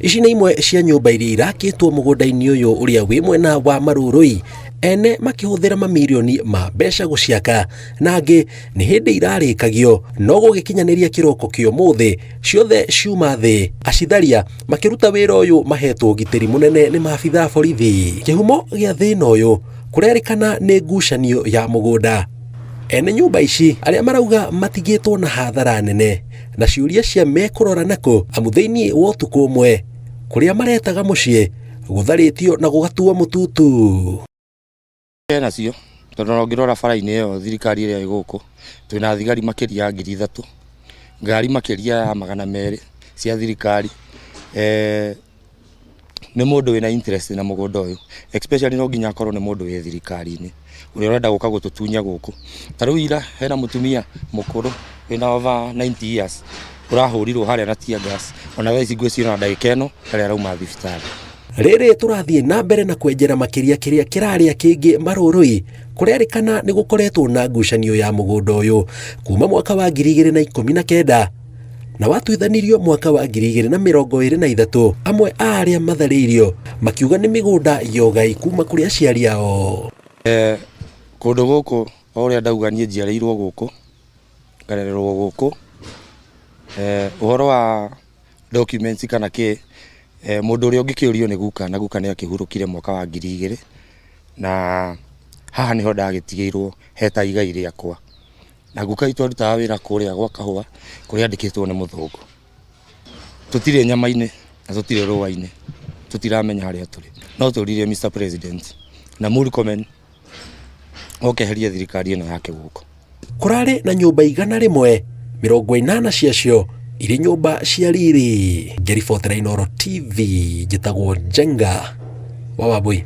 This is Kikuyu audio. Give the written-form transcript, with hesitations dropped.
Ici nĩ imwe cia nyũmba iria irakĩtwo mũgũnda-inĩ ũyũ ũrĩa wĩ mwena wa Marurui, ene makĩhũthĩra mamirioni ma mbeca gũciaka, na angĩ nĩ hĩndĩ irarĩkagio, no gũgĩkinyanĩria kĩroko kĩa ũmũthĩ ciothe ciuma thĩ. Acitharia makĩruta wĩra ũyũ mahetwo ũgitĩri mũnene nĩ maabitha a borithi. Kĩhumo gĩa thĩna ũyũ kũrerĩkana nĩ ngucanio ya mũgũnda. Ene nyũmba ici arĩa marauga matigĩtwo na hathara nene na ciũria cia mekũrora nakũ amu thĩinĩ wa ũtukũ ũmwe kũrĩa maretaga mũciĩ gũtharĩtio na gũgatuo mũtutu. Nacio tondũ ona ũngĩrora bara-inĩ ĩyo thirikari ĩrĩa ĩ gũkũ twĩna thigari makĩria ya 3000, ngari makĩria ya 200 cia thirikari. Nĩ mũndũ wĩna interest na mũgũnda ũyũ, especially no nginya akorwo nĩ mũndũ wĩ thirikari-inĩ ũrĩa ũrenda gũka gũtũtunya gũkũ. Ta rĩu ira hena mũtumia mũkũrũ wĩna over 90 years ũrahũrirwo harĩa na tear gas, ona thaa ici ngwĩciria ona ndagĩka ĩno ndarĩ arauma thibitarĩ. Rĩrĩ tũrathiĩ na mbere na kwenjera makĩria kĩrĩa kĩrarĩa kĩngĩ Marũrũi, kũrerĩkana nĩ gũkoretwo na ngucanio ya mũgũnda ũyũ kuma mwaka wa 2019 na watuithanirio mwaka wa 2023, amwe a arĩa matharĩirio makiuga nĩ mĩgũnda ya ũgai kuma kũrĩ aciari ao. Kũndũ gũkũ o ũrĩa ndauga niĩ njiarĩirwo gũkũ, ngarererwo gũkũ. Ũhoro wa documents kana kĩ, mũndũ ũrĩa ũngĩkĩũrio nĩ guka, na guka nĩ akĩhurũkire mwaka wa 2000, na haha nĩho ndagĩtigĩirwo heta igai rĩakwa. Na guka witũ arutaga wĩra kũrĩa gwa kahũa kũrĩa andĩkĩtwo nĩ mũthũngũ. Tũtirĩ nyama-inĩ na tũtirĩ rũa-inĩ, tũtiramenya harĩa tũrĩ. No tũririe Mr President na Murkomen oke eherie thirikari ĩno yake gũkũ. Kũrarĩ na nyũmba 180 ciacio irĩ nyũmba cia riri. Ngĩribotera Inooro TV, njĩtagwo Njenga wa Wambui.